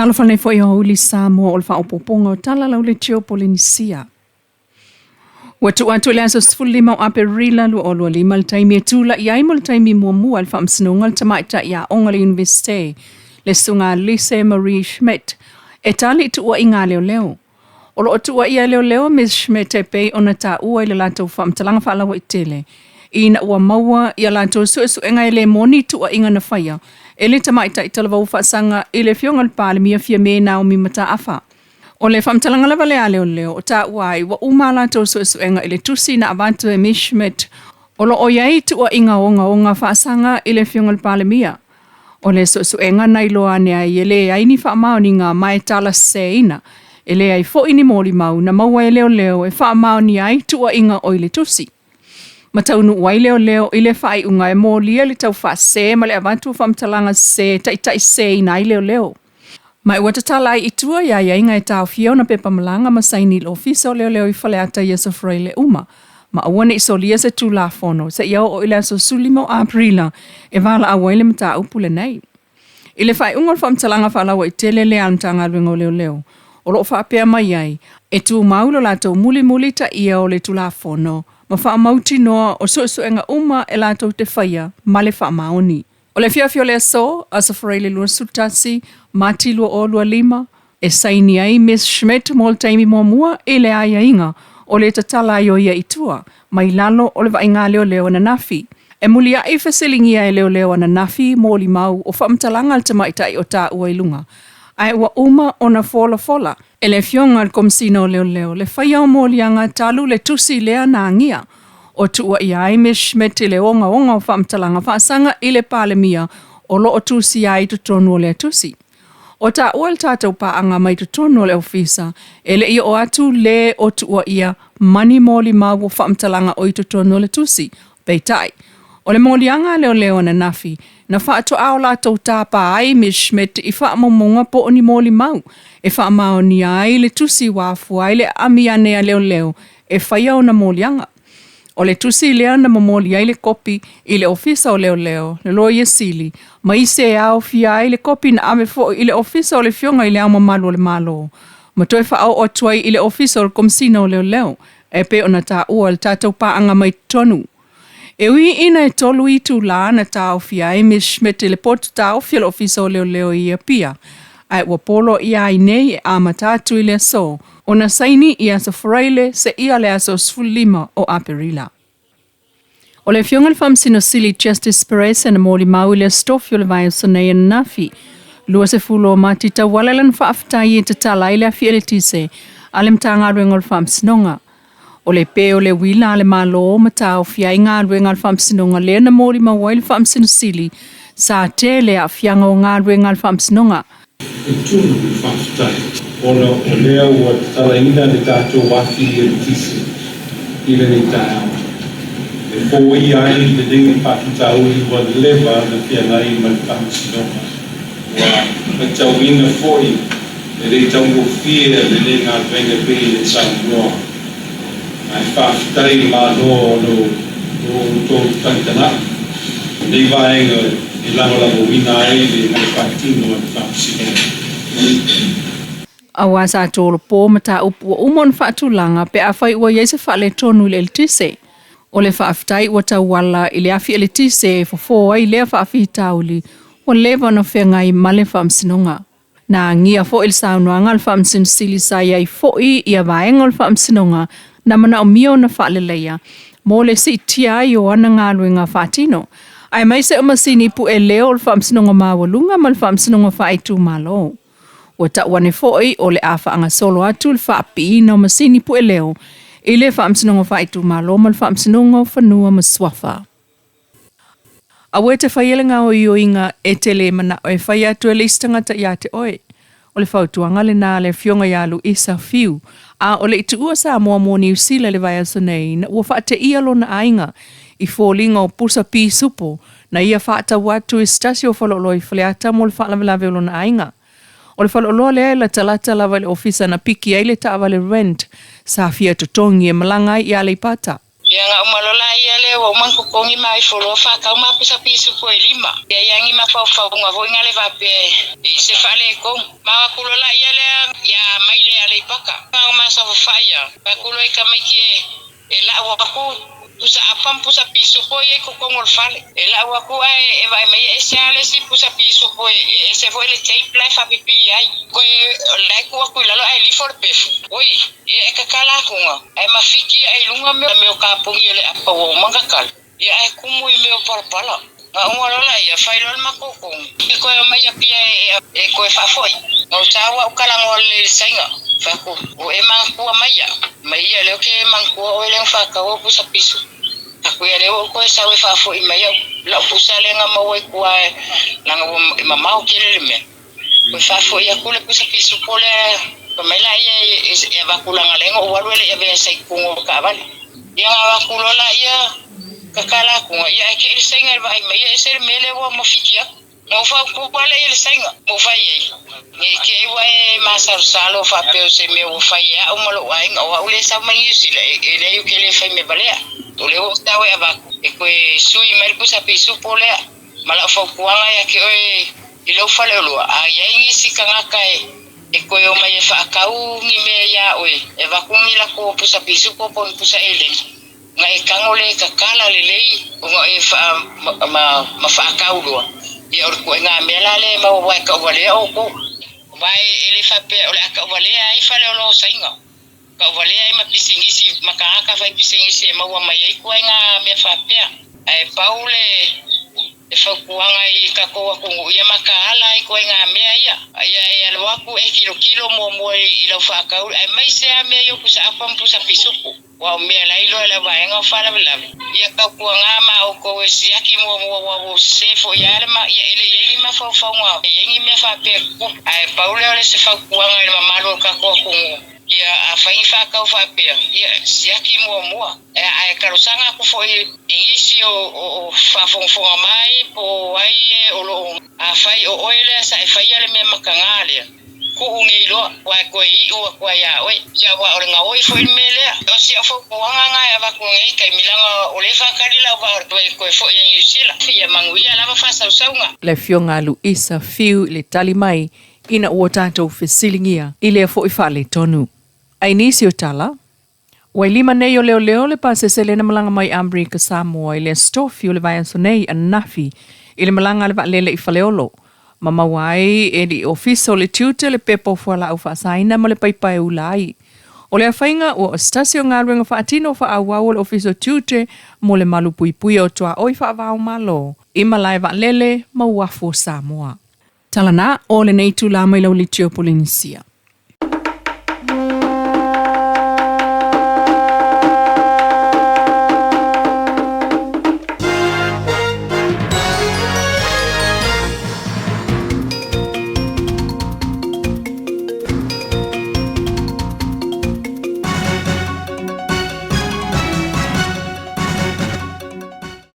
Talofa nei foi o aoauli Samoa o le faaopoopoga o tala lau leitio Polenisia. Ua tuu atu i le aso 15 o Aperila 2025 le taimi e tula'i ai mo le taimi muamua i le Faamasinoga le tamaitai aoga a le Iunivesite, le Susuga Lise Marie Schmidt, e tali i tuuaiga a leoleo. O lo o tuuaia e leoleo Ms Schmidt e pei ona taua i le latou faamatalaga faalauaitele ina ua maua i a latou suesuega e le moni tuuaiga na faia e le tamaitai talavou faasaga i le Afioga i le Palemia Fiame Naomi Mataafa. O le faamatalaga lava lea a leoleo o taua ai ua uma a latou suesuega i le tusi na avatu e Ms Schmidt o lo o i ai tuuaiga ogaoga faasaga i le Afioga i le Palemia. O le suesuega na iloa ane ai e leai ni faamaoniga ma e tala seseina, e leai foi ni molimau na maua e leoleo e faamaonia ai tuuaiga o i le tusi. Ma taunuu ai leoleo i le faaiuga e molia le taufaasese ma le avatu o faamatalaga sese e taitaiseseina ai leoleo. Ma ua tatala ai i tua i aiaiga e taofia ona pepa malaga ma saini i le Ofisa o Leoleo i Faleata i aso Faraile uma, ma aua ne i solia se Tulafono seia oo i le aso 15 o Aperila e valaau ai le mataupu lenei. I le faaiuga o le faamatalaga faalauaitele lea a le Matagaluega o Leoleo, o lo o faapea mai ai, e tumau lo latou mulimulitaia o le Tulafono ma faamautinoa o suesuega uma e latou te faia ma le faamaoni. O le afiafi o le aso, Aso Faraile 21, Mati 2025, e saini ai Miss Schmidt mo le taimi muamua i le aiaiga o le tatala ai o ia i tua mai lalo o le vaaiga leoleo ananafi. E muliaʻi fesiligia e leoleo ananafi molimau o faamatalaga a le tamaitai o taua i luga, ae ua uma ona folafola e le Afioga i le Komesina o Leoleo le faia o moliaga talu le tusi lea na agia o tuuaia ai Miss Schmidt i le ogaoga o faamatalaga faasaga i le Palemia o lo o tusia ai i totonu o lea tusi. O taua le tatou paaga mai totonu o le ofisa, e le i oo atu le o tuuaia ma ni molimau o faamatalaga o i totonu o le tusi. Peitai, o le moliaga a leoleo ananafi, na faatoa o latou tapa ai Miss Schmidt i faamaumauga po o ni molimau e faamaonia ai le tusi ua afua ai le aami ane a leoleo e faia ona moliaga. O le tusi lea na momoli ai le kopi i le Ofisa o Leoleo, le Loia Sili, ma isi e aofia ai le kopi na ave foi i le Ofisa o le Afioga i Le Ao Mamalu o le Malo, ma toe faaoo atu ai i le Ofisa o le Komesina o Leoleo, e pei ona taua e le tatou paaga mai totonu. E ui ina e tolu itulā na taofia ai Miss Schmidt i le potu taofi o le Ofisa o Leoleo i Apia, ae ua poloaia ai nei e amata atu i le aso ona saini i Aso Faraile seia le aso 15 o Aperila. O le Afioga i le Faamasino Sili Justice Perez na molimau i le Aso Tofi o le vaiaso nei ananafi, 20 o Mati tauala i lana faafetai e tatala ai le afi eletise a le Matagaluega o le Faamasinoga. O le pe o le uila a le Malo ma taofia ai galuega a le Faamasinoga lea na molimau ai le Faamasino Sili sa tele aafiaga o galuega a le Faamasinoga. E tunu le faafetai ona o lea ua tatalaina le tatou afi eletise i lenei taeao e foia ai lenei faafitauli ua leva na feagai ma le Faamasinoga. Ua matauina foi e le taugofie lenei galuega e pei e saunoa, ae faafetai i le Malo ona o lo outou tagatagai lenei vaega e lagolagoina ai le faatino a le Faamasinoga. Aua sa tolopo mataupu ua uma ona faatulaga pe afai ua i ai se faaletonu i le eletise. O le faafetai ua tauala i le afi eletise e fofo ai lea faafitauli ua leva ona feagai ma le Faamasinoga. Na agia foi le saunoaga a le Faamasino Sili sa i ai foi ia vaega o le Faamasinoga na manaomia ona faaleleia mo le siitia ai o ana galuega faatino, aemaise o masini pue leo o le Faamasinoga Maualuga ma le Faamasinoga Faaitumalo. Ua tau ane foi o le a faagasolo atu le faapiina o masini pue leo i le Faamasinoga Faaitumalo ma le Faamasinoga o Fanua ma Suafa. Aua e te faia le gaoioiga e te le manao e fai atu e le isi tagata ia te oe. O le fautuaga lena a le Afioga ia Luisa Fiu, a o le i tuua Samoa mo Niu Sila i le vaiaso nei ina ua faateia lona aiga i foliga o pusa pisupo na ia faatau atu i se tasi o faleoloa i Faleata mo le faalavelave o lona aiga. O le faleoloa lea e latalata lava i le ofisa na piki ai le taavale rent sa fia totogi e malaga ai i Aleipata. Ia ga uma loa laia lea ua uma ona totogi ma ifo loa faatau ma pusa pisupo e lima. Ia ia ni mafaufauga foi na le faapea e se faaletonu. Ma o atu loa laia lea ia mai le Aleipata. Na ma saofafai ia, fai atu loa i tamaiti e e lau atu pusa apa ma pusa pisupo ia i totonu o le fale. E lau atu ae e vaai mai e ese lava le isi pusa pisupo e ese foi le tape la e faapipii ai. Koe la e tuu atu i lalo ae lifo le pefu. Oi, ia e tatala atuga ae mafiti ae i luga mea o kapuni o le apa ua uma ona tatala. Ia ae kumu i mea o palapala. Na uma loa laia, fai loa le matou tonu. E toe omai Apia e toe faafoi. Na ou taua au talanoa lelei i le Saina. Fai atu, Ua e manatua mai ia? Mai ia lea ou te manatua oe lea na faatau au pusa pisu. Aku ia lea ua ou toe sau e faafoi mai au lau pusa lea na maua i tua leaga ua e mamao tele le mea. Toe faafoi atu le pusa pisupo lea fai mai laia e avatu leaga lea na ou alu e le i avea sa i totonu o le taavale. Ia na avatu loa laia tatala atuga ia ae kei le saina i le vaai mai ia ese le mea lea ua mafiti atu. Na ou fautua lea i le saina ma ou fai ai, ne i te i ua e masalosalo faapea o se mea ua fai e au ma lou aiga, o au lea e sau mai Niu Sila, e leai ou te le fai mea valea. O lea ua ou tau e avatu e toe sui mai le pusa pisupo lea ma lau fautuaga ia te oe i lou faleoloa, a i ai nisi tagata e toe omai e faatau ni mea iā oe, e avatu ni latou pusa pisupo po o ni pusa eleni. Na e tago le tatala lelei ona e faa ma ma faatau loa, ia o le ituaiga mea la lea e maua aua e tauvalea outou. Aua e le faapea o le a tauvalea ai faleoloa o Saina, tauvalea ai ma pisinisi ma tagata fai pisinisi e maua mai ai ituaiga mea faapea. Ae pau le E fautuaga i tatou atunuu ia mataala ai ituaiga mea ia. Ia e alo atu e tilotilo muamua i lau faatau aemaise lava mea ia o pusa apa ma pusa pisupo. Aua o mea la iloa e le vaega o faalavelave. Ia tautuaga ma outou e siaki muamua aua ua sese foi lava le ma ia e le i ai ni mafaufauga e i ai ni mea faapea e tutupu. Ae pau lea o le se fautuaga i le mamalu o le tatou atunuu ia afai ni faatau faapea ia siaki muamua. Ae talosaga atu foi i nisi o faafogafoga mai po o ai e o lo o afai o oe lea sa e faia le mea mataga lea, tuu nei loa, aua e toe iu atu ai ia oe. Ia aua o le gaoi foi le mea lea. O si au fautuaga na e avatu nei taimi leaga o lea e faatali lau vaa e toe foi ia Niu Sila. Ia manuia lava faasausauga. Le Afioga a Luisa Fiu i le tali mai ina ua tatou fesiligia i lea foi faaletonu. Ai nisi o tala, Ua i lima nei o leoleo le pasese lea na malaga mai Amerika Samoa i le Aso Tofi o le vaiaso nei ananafi i le malaga a le vaalele i Faleolo ma maua ai e le Ofisa o le Tiute le pepa o fualaau faasaina ma le paipa e ula ai. O le afaina ua o se tasi o galuega faatino faaauau a le Ofisa o Tiute mo le malupuipuia o tuaoi faava-o-Malo i malae vaalele ma uafu o Samoa. Tala na o lenei itula mai lau Litio Polenisia.